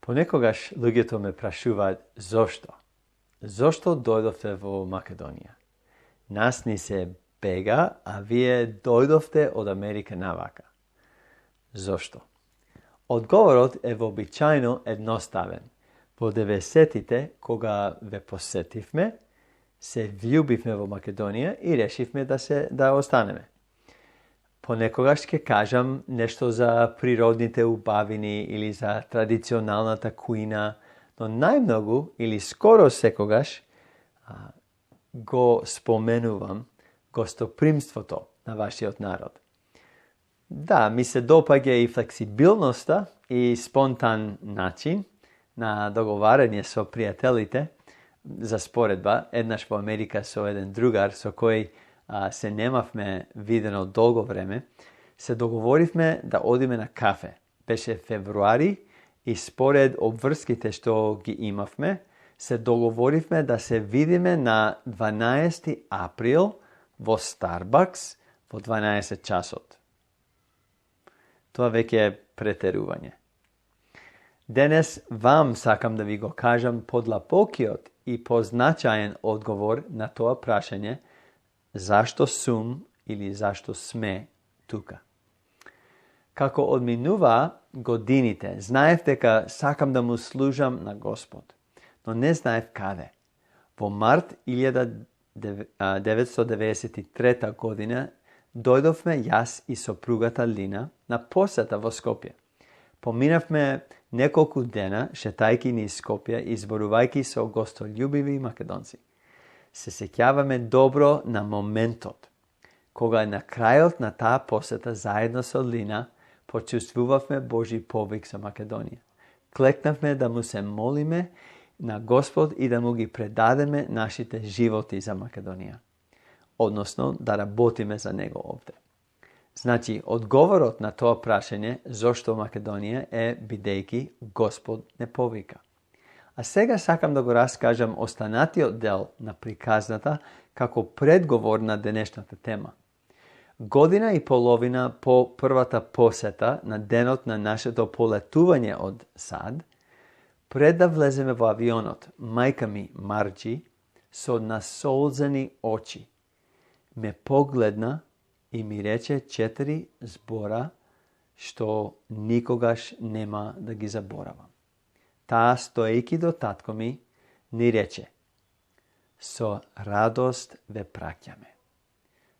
Понекогаш луѓето ме прашуваат зошто? Зошто дојдовте во Македонија? Нас ни се бега, а вие дојдовте од Америка навака. Зошто? Одговорот е вообичајно едноставен. Во 90-тите, кога ве посетивме, се влюбивме во Македонија и решивме да останеме. Понекогаш ќе кажам нешто за природните убавини или за традиционалната кујна, но најмногу или скоро секогаш го споменувам гостопримството на вашиот народ. Да, ми се допаѓа и флексибилноста и спонтан начин на договарање со пријателите. За споредба, еднаш во Америка со еден другар со кој се немавме видено долго време, се договоривме да одиме на кафе. Беше февруари и според обврските што ги имавме, се договоривме да се видиме на 12 април во Starbucks во 12 часот. Тоа веќе е претерување. Денес вам сакам да ви го кажам подлабокиот и позначаен одговор на тоа прашање зашто сум или зашто сме тука. Како одминува годините, знаев дека сакам да му служам на Господ, но не знаев каде. Во март 1993 година дојдовме јас и сопругата Лина на посета во Скопје. Поминавме неколку дена шетајки низ Скопје и зборувајки со гостолюбиви македонци. Се сеќаваме добро на моментот, кога на крајот на таа посета заедно со Лина почувствувавме Божи повик за Македонија. Клекнавме да му се молиме на Господ и да му ги предадеме нашите животи за Македонија. Односно, да работиме за него овде. Значи, одговорот на тоа прашање зошто Македонија е бидејќи Господ не повика. А сега сакам да го раскажам останатиот дел на приказната како предговор на денешната тема. Година и половина по првата посета на денот на нашето полетување од САД, пред да влеземе во авионот, мајка ми, Марджи, со насолзени очи, ме погледна и ми рече 4 збора што никогаш нема да ги заборавам. Таа, стоејќи до татко ми, ни рече: со радост ве праќаме.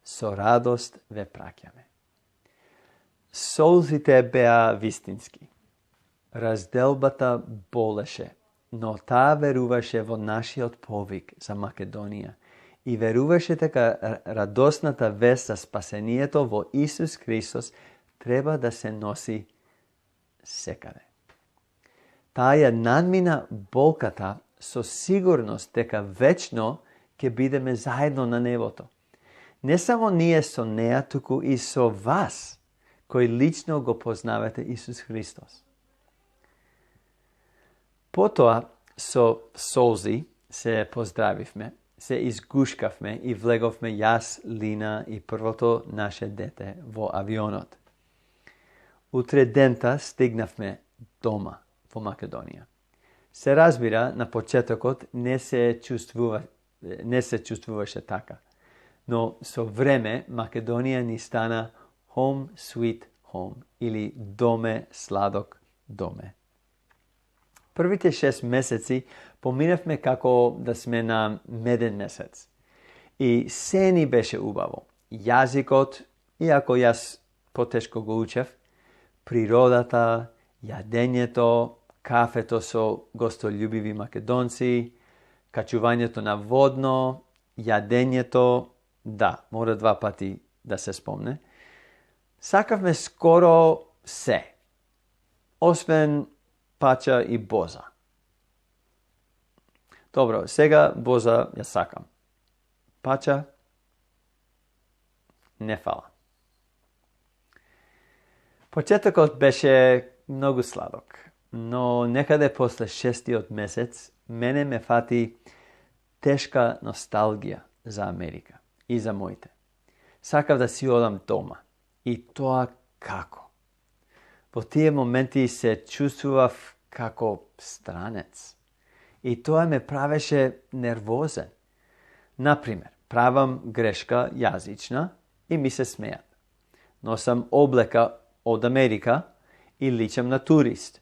Со радост ве праќаме. Солзите беа вистински. Разделбата болеше, но таа веруваше во нашиот повик за Македонија и веруваше дека радосната вест за спасението во Исус Христос треба да се носи секаде. Таа ја надмина болката со сигурност дека вечно ќе бидеме заедно на небото. Не само ние со неа, туку и со вас, кои лично го познавате Исус Христос. Потоа со солзи се поздравивме, се изгушкавме и влеговме јас, Лина и првото наше дете во авионот. Утре дента стигнавме дома во Македонија. Се разбира, на почетокот не се чувствуваше така, но со време Македонија ни стана home sweet home или доме сладок доме. Првите 6 месеци поминавме како да сме на меден месец. И се ни беше убаво. Јазикот, иако јас потешко го учев, природата, јадењето, кафето со гостолюбиви македонци, качувањето на водно, јадењето, да, мора 2 пати да се спомне. Сакавме скоро се, освен пача и боза. Добро, сега боза ја сакам. Пача не фала. Почетокот беше многу сладок, но некаде после 6-тиот месец мене ме фати тешка носталгија за Америка и за моите. Сакав да си одам дома. И тоа како? Во тие моменти се чувствував како странец. И тоа ме правеше нервозен. Например, правам грешка јазична и ми се смејат. Носам облека од Америка и личам на турист.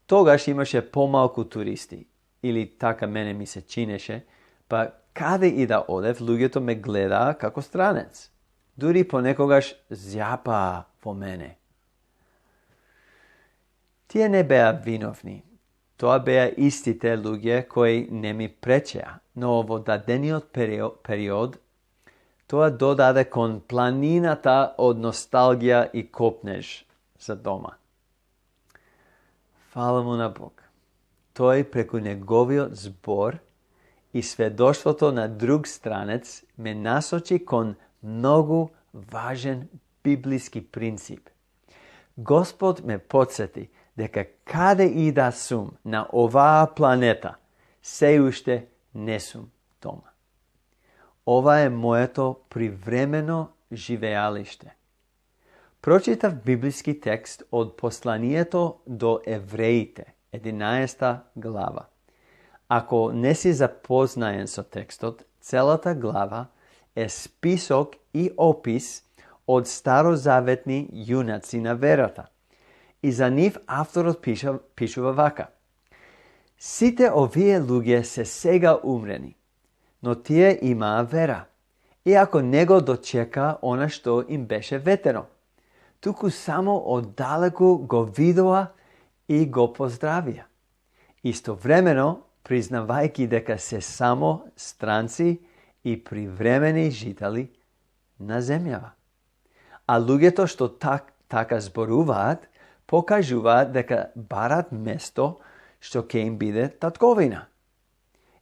Тогаш имаше помалку туристи, или така мене ми се чинеше, па каде и да одев, луѓето ме гледаа како странец. Дури понекогаш зјапаа во мене. Тие не беа виновни. Тоа беа истите луѓе кои не ми пречеа, но во дадениот период тоа додаде кон планината од носталгија и копнеж за дома. Фала му на Бог. Тој преку неговиот збор и сведоштвото на друг странец ме насочи кон многу важен библиски принцип. Господ ме подсети дека каде и да сум на оваа планета, се уште не сум дома. Ова е моето привремено живеалиште. Прочитав библиски текст од посланието до евреите, 11 глава. Ако не си запознаен со текстот, целата глава е список и опис од старозаветни јунаци на верата. И за нив авторот пишува вака. Сите овие луѓе се сега умрени, но тие имаа вера. Иако не го дочека она што им беше ветено, туку само оддалеку го видоа и го поздравија. Истовремено, признавајќи дека се само странци и привремени жители на земјава. А луѓето што така зборуваат, покажуваат дека барат место што ќе им биде татковина.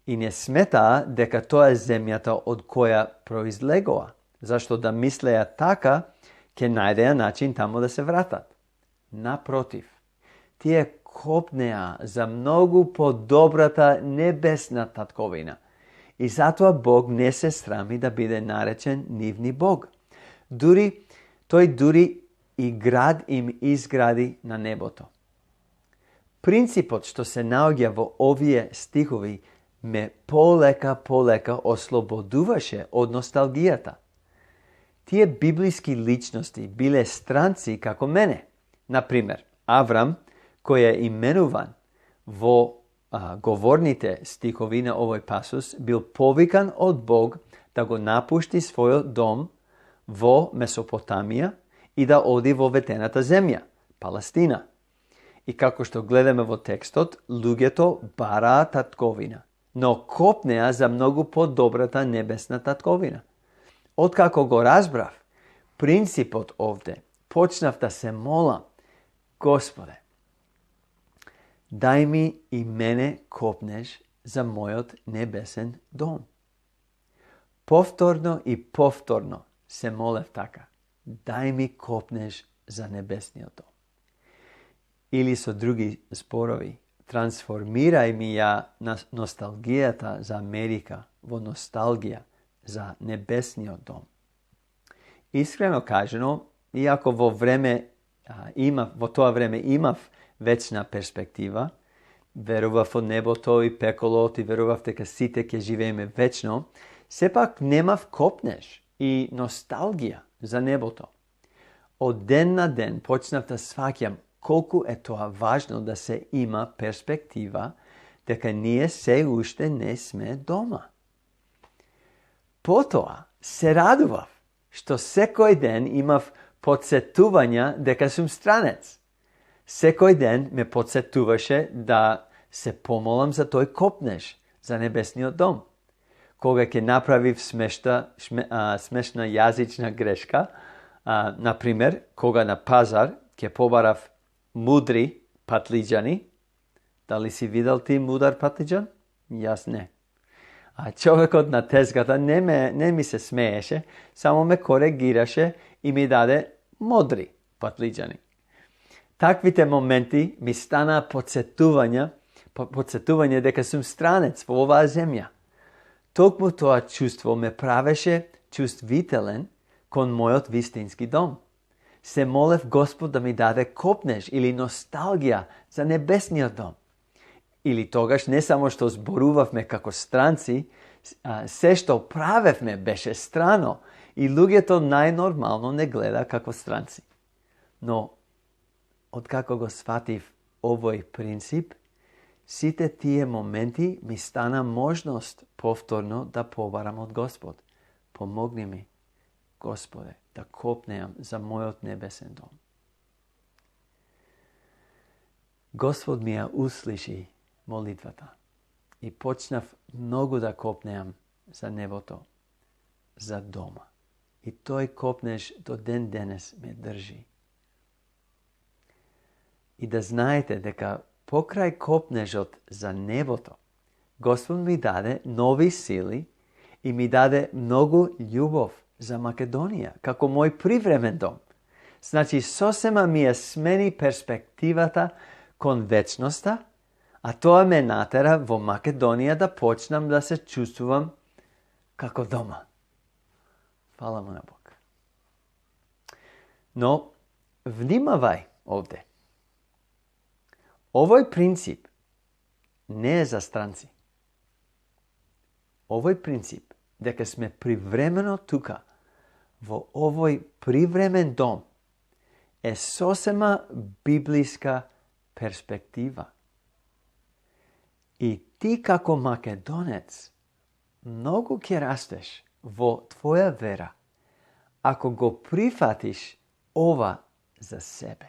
И не сметаа дека тоа е земјата од која произлегоа, зашто да мислеа така, ќе најдеа начин таму да се вратат. Напротив, тие копнеа за многу подобрата небесна татковина. И затоа Бог не се срами да биде наречен нивни Бог. Тој дури и град им изгради на небото. Принципот што се наоѓа во овие стихови ме полека ослободуваше од носталгијата. Тие библиски личности биле странци како мене. Например, Аврам, кој е именуван во говорните стихови на овој пасус, бил повикан од Бог да го напушти својот дом во Месопотамија и да оди во ветената земја, Палестина. И како што гледаме во текстот, луѓето бараа татковина, но копнеа за многу подобрата небесна татковина. Откако го разбрав принципот овде, почнав да се молам, Господе, дај ми и мене копнеш за мојот небесен дом. Повторно и повторно се молев така, дај ми копнеш за небесниот дом. Или со други зборови, трансформирај ми ја на носталгијата за Америка во носталгија за небесниот дом. Искрено кажано, иако во тоа време имав вечна перспектива, верував во небото и пеколот и верував дека сите ќе живееме вечно, сепак немав копнеш и носталгија за небото. Од ден на ден почнав да сваќам колку е тоа важно да се има перспектива дека ние се уште не сме дома. Потоа се радував што секој ден имав подсетувања дека сум странец. Секој ден ме подсетуваше да се помолам за тој копнеш, за небесниот дом. Кога ќе направив смешна јазична грешка, например, кога на пазар ќе побарав мудри патлиџани. Дали си видел ти мудар патлиџан? Јас не. А човекот на тезгата не ми се смееше, само ме коригираше и ми даде модри патлиџани. Таквите моменти ми стана подсетување дека сум странец во оваа земја. Токму тоа чувство ме правеше чувствителен кон мојот вистински дом. се молев Господ да ми даде копнеж или носталгија за небесниот дом. Или тогаш не само што зборувавме како странци, се што правевме беше страно и луѓето најнормално не гледа како странци. Но, откако го сватив овој принцип, сите тие моменти ми стана можност повторно да побарам од Господ. Помогни ми, Господе, да копнеам за мојот небесен дом. Господ ми ја услиши молитвата и почнав многу да копнеам за небото, за дома. И тој копнеж до ден денес ме држи. И да знаете дека покрај копнежот за небото, Господ ми даде нови сили и ми даде многу љубов за Македонија, како мој привремен дом. Значи, сосема ми ја смени перспективата кон вечноста, а тоа ме натера во Македонија да почнам да се чувствувам како дома. Фала му на Бог. Но, внимавај овде. Овој принцип не е за странци. Овој принцип, дека сме привремено тука, во овој привремен дом, е сосема библиска перспектива. И ти како македонец многу ќе растеш во твоја вера, ако го прифатиш ова за себе.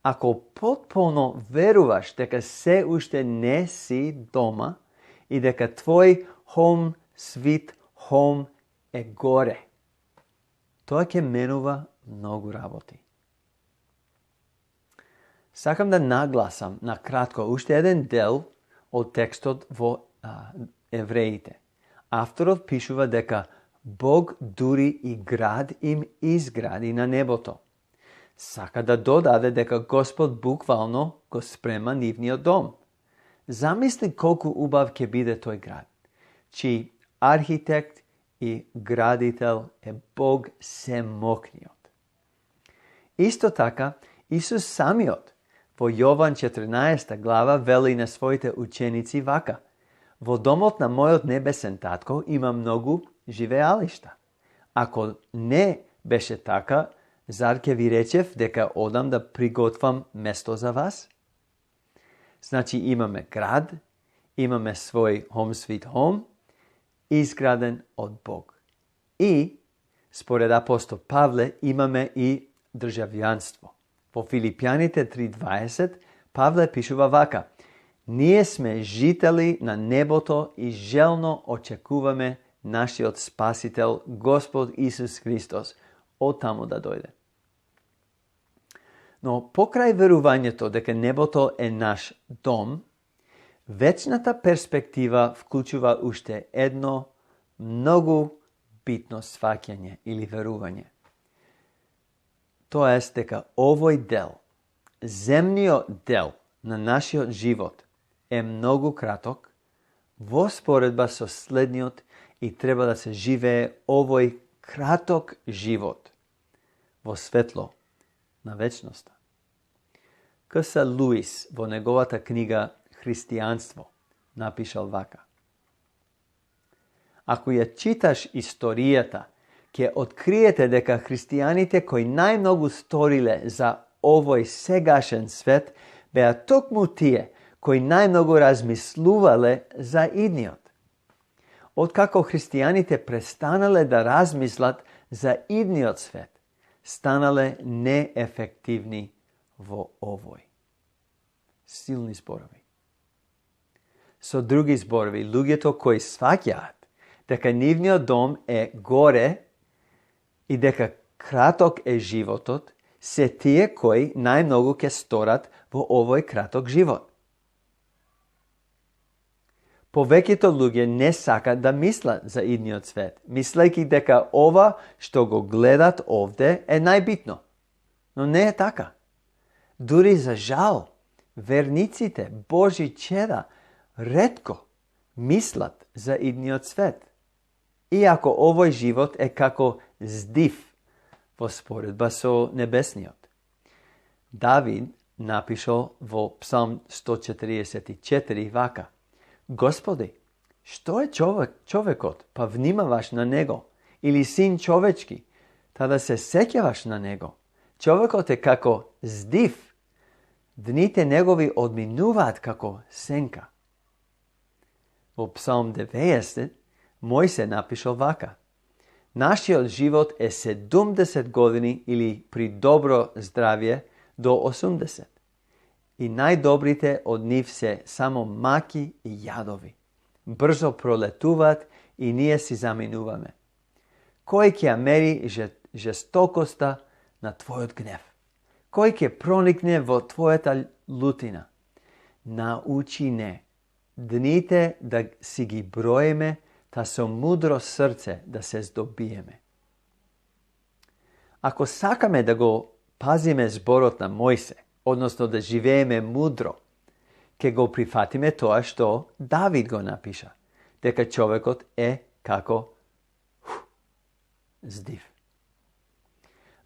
Ако потполно веруваш дека се уште не си дома и дека твој home sweet home е горе, тоа ќе менува многу работи. Сакам да нагласам на кратко уште еден дел од текстот во Евреите. Авторот пишува дека Бог дури и град им изгради на небото. Сака да додаде дека Господ буквално го спрема нивниот дом. Замисли колку убав ќе биде тој град, чиј архитект и градител е Бог Семокниот. Исто така, Исус самиот во Јован 14 глава вели на своите ученици вака: во домот на мојот небесен татко има многу живеалишта. Ако не беше така, зар ќе ви речев дека одам да приготвам место за вас? Значи имаме град, имаме свој home sweet home, изграден од Бог. И, според апостол Павле, имаме и државјанство. Во Филипјаните 3:20 Павле пишува вака: ние сме жители на небото и желно очекуваме нашиот Спасител, Господ Исус Христос, од таму да дојде. Но покрај верувањето дека небото е наш дом, вечната перспектива вклучува уште едно многу битно сваќање или верување. Тоа е дека овој дел, земниот дел на нашиот живот е многу краток во споредба со следниот и треба да се живее овој краток живот во светло на вечноста. К.С. Луис во неговата книга Христијанство напишал вака: ако ја читаш историјата, ќе откриете дека христијаните кои најмногу сториле за овој сегашен свет беа токму тие кои најмногу размислувале за идниот. Откако христијаните престанале да размислат за идниот свет, станале неефективни во овој. Силни зборови. Со други зборови, луѓето кои сваќаат дека нивниот дом е горе и дека краток е животот, се тие кои најмногу ќе сторат во овој краток живот. Повеќето луѓе не сакат да мислат за идниот свет, мислејќи дека ова што го гледат овде е најбитно. Но не е така. Дури за жал, верниците, Божи чеда, ретко мислат за идниот свет. Иако овој живот е како здив во споредба со небесниот. Давид напишал во Псалм 144 вака: Господи, што е човекот, па внимаваш на него, или син човечки, та да се сеќаваш на него? Човекот е како здив, дните негови одминуваат како сенка. Во Псалм 90 Мојсе напишал вака: Нашиот живот е 70 години или при добро здравје до 80. И најдобрите од нив се само маки и јадови. Брзо пролетуваат и ние си заминуваме. Кој ќе ја мери жестокоста на твојот гнев? Кој ќе проникне во твојата лутина? Научи не дните да си ги броиме, та со мудро срце да се здобиеме. Ако сакаме да го пазиме зборот на Мојсе, односно да живееме мудро, ќе го прифатиме тоа што Давид го напиша, дека човекот е како здив.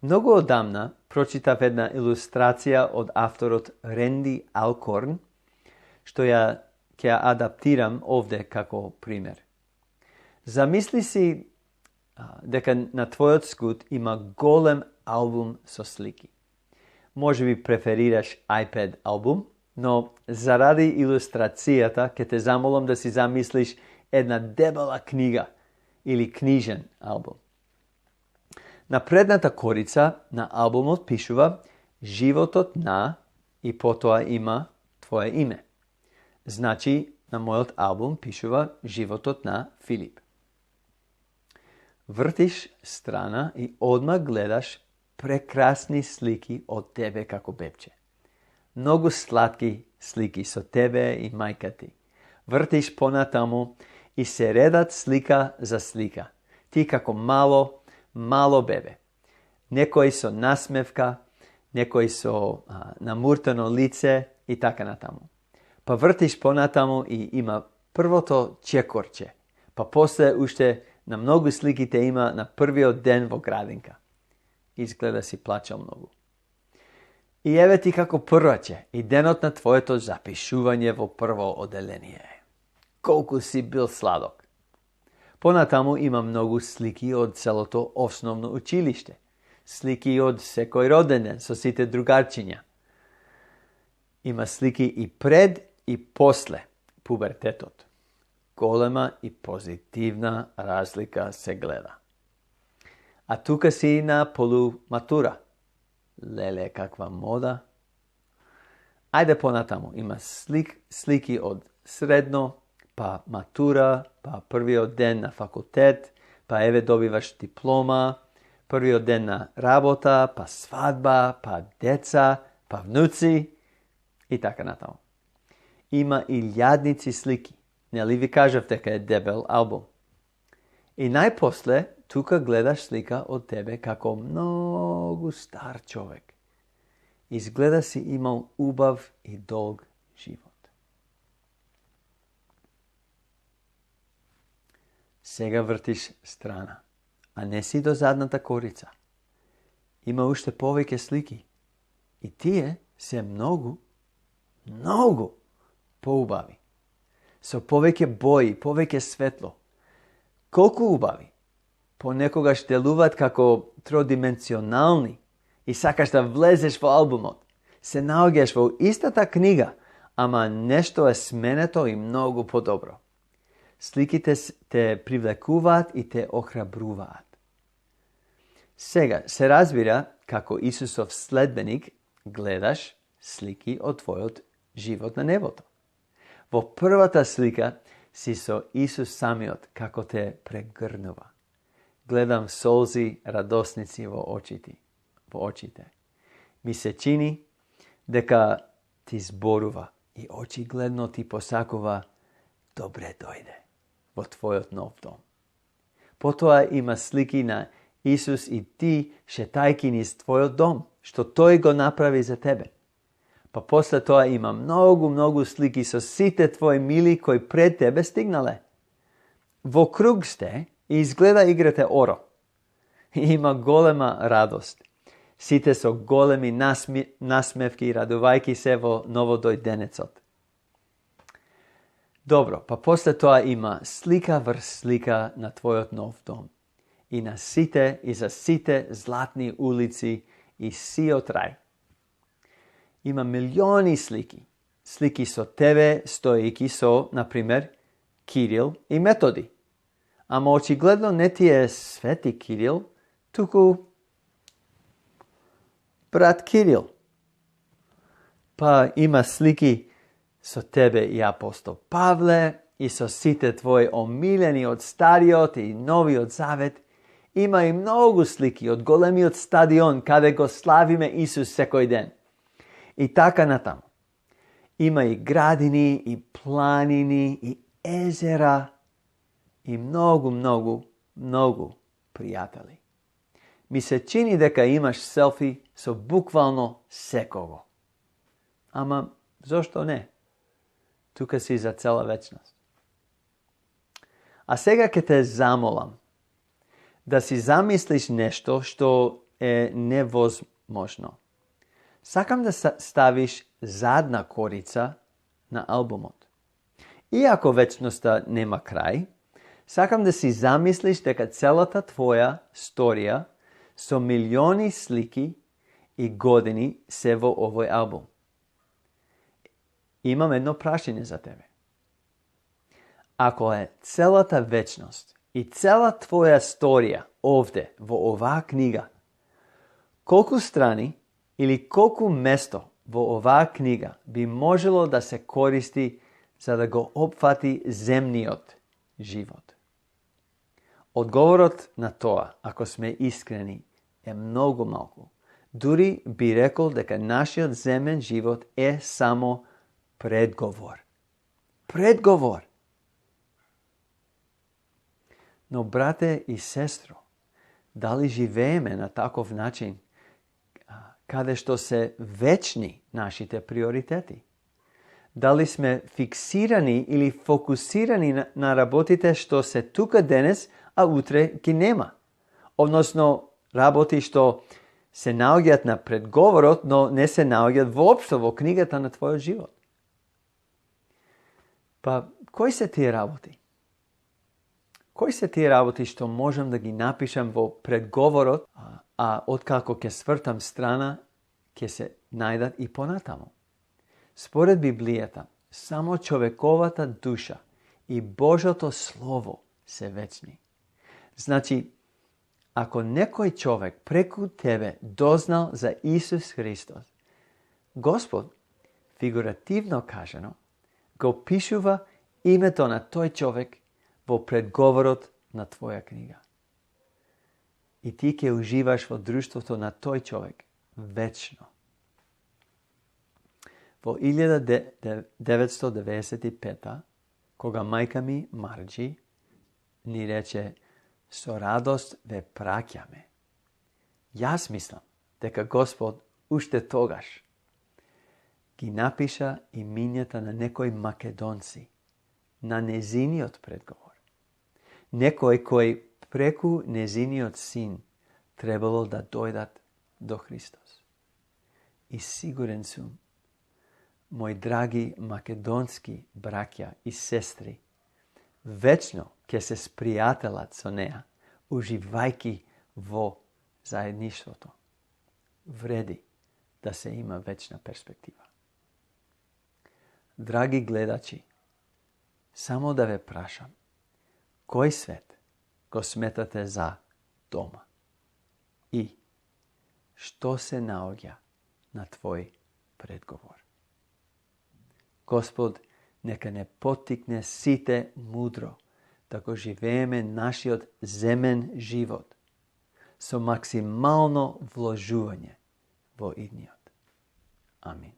Многу одамна прочитав една илустрација од авторот Ренди Алкорн, што ќе ја адаптирам овде како пример. Замисли си дека на твојот скут има голем албум со слики. Може би преферираш iPad албум, но заради илустрацијата ќе те замолам да си замислиш една дебела книга или книжен албум. На предната корица на албумот пишува животот на и потоа има твое име. Значи, на мојот албум пишува животот на Филип. Вртиш страна и одма гледаш прекрасни слики од тебе како бебче. Многу сладки слики со тебе и мајка ти. Вртиш понатаму и се редат слика за слика. Ти како мало бебе. Некој со насмевка, некој со намуртено лице и така натаму. Па вртиш понатаму и има првото чекорче. Па после уште на многу сликите има на првиот ден во градинка. Изгледа си плачал многу. И еве ти како прваче и денот на твоето запишување во прво оделение. Колку си бил сладок. Понатаму има многу слики од целото основно училиште. Слики од секој роден ден со сите другарчиња. Има слики и пред и после пубертетот. Голема и позитивна разлика се гледа. А тука си на полуматура. Леле, каква мода. Ајде понатаму. Има слики од средно, па матура, па првиот ден на факултет, па еве добиваш диплома, првиот ден на работа, па свадба, па деца, па внуци и така натаму. Има илјадници слики. Нели ви кажав дека е дебел албум. И најпосле, тука гледаш слика од тебе како многу стар човек. Изгледа си имал убав и долг живот. Сега вртиш страна, а не си до задната корица. Има уште повеќе слики. И тие се многу поубави. Со повеќе бои, повеќе светло. Колку убави? Понекогаш делуваат како тродименционални и сакаш да влезеш во албумот. Се наоѓаш во истата книга, ама нешто е сменето и многу подобро. Сликите те привлекуваат и те охрабруваат. Сега се разбира како Исусов следбеник гледаш слики од твојот живот на небото. Во првата слика си со Исус самиот како те прегрнува. Гледам солзи радосници во очите. Ми се чини дека ти зборува и очигледно ти посакува добре дојде во твојот нов дом. Потоа има слики на Исус и ти шетајки низ твојот дом, што тој го направи за тебе. Па после тоа има многу слики со сите твои мили кои пред тебе стигнале. Во круг сте и изгледа играте оро. Има голема радост. Сите со големи насмевки, радувајки се во новодојденецот. Добро, па после тоа има слика врз слика на твојот нов дом. И на сите и за сите златни улици и сиот рај. Има милиони слики. Слики со тебе стоејќи со, например, Кирил и Методи. Ама очигледно не ти е Свети Кирил, туку брат Кирил. Па има слики со тебе и апостол Павле и со сите твои омилени од Стариот и Новиот Завет. Има и многу слики од големиот стадион каде го славиме Исус секој ден. И така натаму. Има и градини, и планини, и езера, и многу пријатели. Ми се чини дека имаш селфи со буквално секого. Ама зошто не? Тука си за цела вечност. А сега ќе те замолам да си замислиш нешто што е невозможно. Сакам да ставиш задна корица на албумот. Иако вечноста нема крај, сакам да си замислиш дека целата твоја сторија со милиони слики и години се во овој албум. Имам едно прашање за тебе. Ако е целата вечност и цела твоја сторија овде во оваа книга, колку страни или колку место во оваа книга би можело да се користи за да го опфати земниот живот? Одговорот на тоа, ако сме искрени, е многу малку. Дури би рекол дека нашиот земен живот е само предговор. Предговор. Но, брате и сестро, дали живееме на таков начин каде што се вечни нашите приоритети? Дали сме фиксирани или фокусирани на работите што се тука денес, а утре ги нема? Односно, работи што се наоѓаат на предговорот, но не се наоѓаат воопшто во книгата на твојот живот. Па, кои се тие работи? Кои се тие работи што можам да ги напишам во предговорот, а откако ќе свртам страна, ќе се најдат и понатаму? Според Библијата, само човековата душа и Божото Слово се вечни. Значи, ако некој човек преку тебе дознал за Исус Христос, Господ, фигуративно кажано, го пишува името на тој човек во предговорот на твоја книга. И ти ќе уживаш во друштвото на тој човек вечно. Во 1995, кога мајка ми, Марджи, ни рече, со радост ве праќаме. Јас мислам дека Господ уште тогаш ги напиша имињата на некои македонци на незиниот предговор. Некој кој преку незиниот син требало да дојдат до Христос. И сигурен сум, мои драги македонски браќа и сестри, вечно ќе се спријателат со неа, уживајки во заедништвото. Вреди да се има вечна перспектива. Драги гледачи, само да ве прашам, кој свет го сметате за дома? И што се наоѓа на твој предговор? Господ нека не поттикне сите мудро да го живееме нашиот земен живот со максимално вложување во идниот. Амин.